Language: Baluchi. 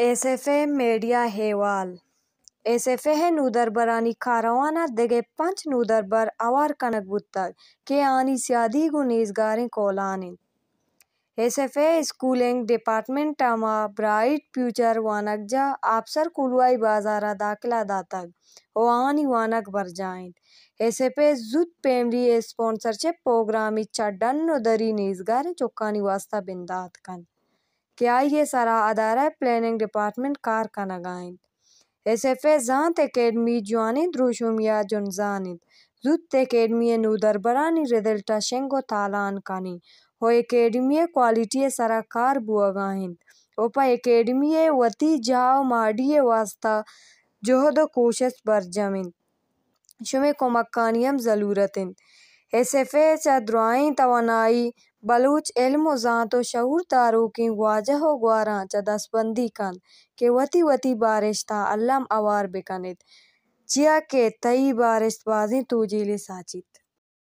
ایس ایف اے میڈیا احوال۔ ایس ایف اے ءِ نودربرانی کاروان ءَ دگہ پنچ نودربر ہوار کنگ بوتگ کہ آنی سیادی گوں نیزگاریں کولان اِنت۔ S F A schooling department ءَ ماں برائٹ فیوچر وانگجاہ آپسر کولوائی بازار ءَ داخلہ داتگ ءُ آنی وانگ برجاہ اِنت۔ ایس ایف اے زوت پیملی اسپانسرشپ پروگرامے چہ ڈن ءُ دری نیزگاریں چکانی واستہ بندات کنت کہ آئی ءِ سرا ادارہ پلاننگ ڈیپارٹمنٹ کار کنگ ءَ اِنت۔ ایس ایف اے زانت اکیڈمی جوانیں دروشمے ءَ جنزان اِنت۔ زوت اکیڈمی ءِ نودربرانی رزلٹ ءَ شنگ ءُ تالان کنیں ءُ اکیڈمی ءِ کوالٹی ءِ سرا کار بوھگ ءَ اِنت ءُ پہ اکیڈمی ءِ وتی جاہ ءُ ماڈی ءِ واستہ جہد ءُ کوشست برجم اِنت۔ شمئے کمکانی ہم ضلورت اِنت۔ ایس ایف اے چہ درائیں توانائی بلوچ علم ءُ زانت ءُ شعور داروکیں گواجہ ءُ گواراں چہ دستبندی کنت کہ وتی وتی بارشت ءَ الم ہوار بہ کن اِت، چیا کہ تئی بارشت بازیں توجیلے ساچیت۔